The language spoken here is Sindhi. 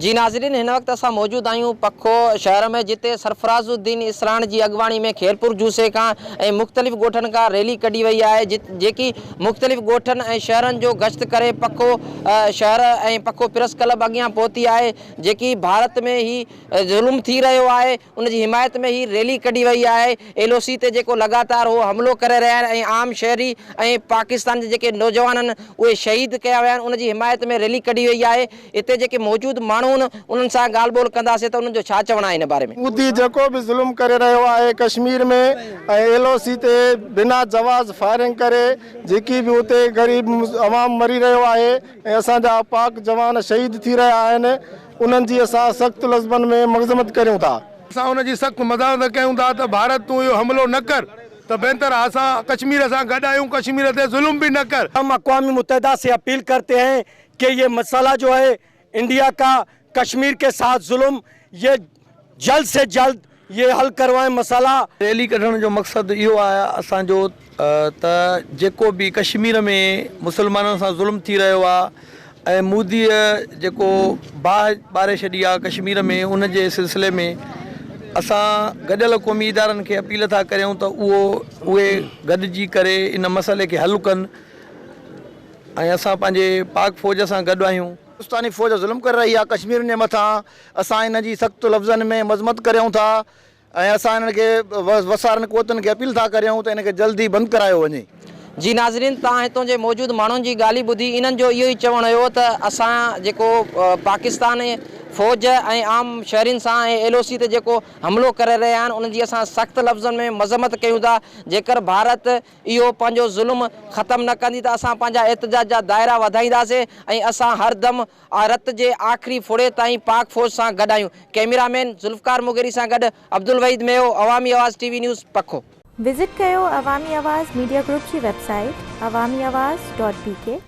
جي ناظرين هن وقت اسان موجود آهيون پکو شهر ۾ جتي سرفراز الدين اسراڻ جي اڳواڻي ۾ خيرپور جوسي کان ۽ مختلف ڳوٺن کان ريلي ڪڍي وئي آهي جيڪي مختلف ڳوٺن ۽ شهرن جو گشت ڪري پکو شهر ۽ پکو پريس ڪلب اڳيان پهتي آهي جيڪي ڀارت ۾ هي ظلم ٿي رهيو آهي ان جي حمايت ۾ هي ريلي ڪڍي وئي آهي ايل او سي تي جيڪو لڳاتار هو حملو ڪري رهيا آهن ۽ عام شهري ۽ پاڪستان جي جيڪي نوجوان آهن اهي شهيد ڪيا ويا آهن ان جي حمايت ۾ ريلي ڪڍي وئي آهي اتي جيڪي موجود ماڻهو آهن انهن سان ڳالهه ٻولهه ڪنداسين ته انهن جو ڇا چوڻ آهي ان باري ۾. مودي جيڪو به ظلم ڪري رهيو آهي ڪشمير ۾ ۽ ايل او سي تي بنا جواز فائرنگ ڪري جيڪي به اتي غريب عوام مري رهيو آهي ۽ اسان جا پاڪ جوان شهيد ٿي رهيا آهن انهن جي اسان سخت لفظن ۾ مذمت ڪريون ٿا. اسان ان جي سخت مذمت ڪيون ٿا ته ڀارت تون اهو حملو نه ڪر ته بهتر آهي اسان ڪشمير سان گڏ آهيون ڪشمير تي ظلم به نه ڪر. هم اقوام متحده سي اپيل ڪرتي هين ڪي يي مسئله جو هي انڊيا ڪا ڪشمير ڪي ساٿ ظلم يي جلد سي جلد يي حل ڪروائين مسئله. ريلي ڪڍڻ جو مقصد اهو آهي اسان جو ته جيڪو به ڪشمير ۾ مسلمانن سان ظلم ٿي رهيو آهي ۽ موديء جيڪو باهه ٻاري ڇڏي آهي ڪشمير ۾ ان جي سلسلي ۾ اسان گڏيل قومي ادارن کي اپيل ٿا ڪريون ته اهو اهي گڏجي ڪري ان مسئلي کي حل ڪن. ۽ اسان پنهنجي پاڪ فوج سان گڏ آهيون. پاڪستاني فوج ظلم ڪري رهي آهي ڪشميرين جي مٿان اسان ان جي سخت لفظن ۾ مذمت ڪريون ٿا ۽ اسان انهن کي وسارن قوتن کي اپيل ٿا ڪريون ته ان کي جلدي بند ڪرايو وڃي. جي ناظرين تان هتون جي موجود ماڻهن جي ڳالهي ٻڌي انهن جو اهو ئي چوڻ هيو ته اسان جيڪو پاڪستان فوج ۽ عام شهرين سان ۽ ايل او سي تي جيڪو حملو ڪري رهيا آهن انهن جي اسان سخت لفظن ۾ مذمت ڪيون ٿا جيڪر ڀارت اهو پنهنجو ظلم ختم نه ڪندي ته اسان پنهنجا احتجاج جا دائرا وڌائينداسين ۽ اسان هر دم رت جي آخري ڦڙي تائين پاڪ فوج سان گڏ آهيون. ڪئميرا مين ذوالفقار مغيري سان گڏ Abdul Waheed Meho, Awami Awaz T V news, Pakho. Visit ڪيو عوامي آواز ميڊيا گروپ جي website Awami Awaz dot B K.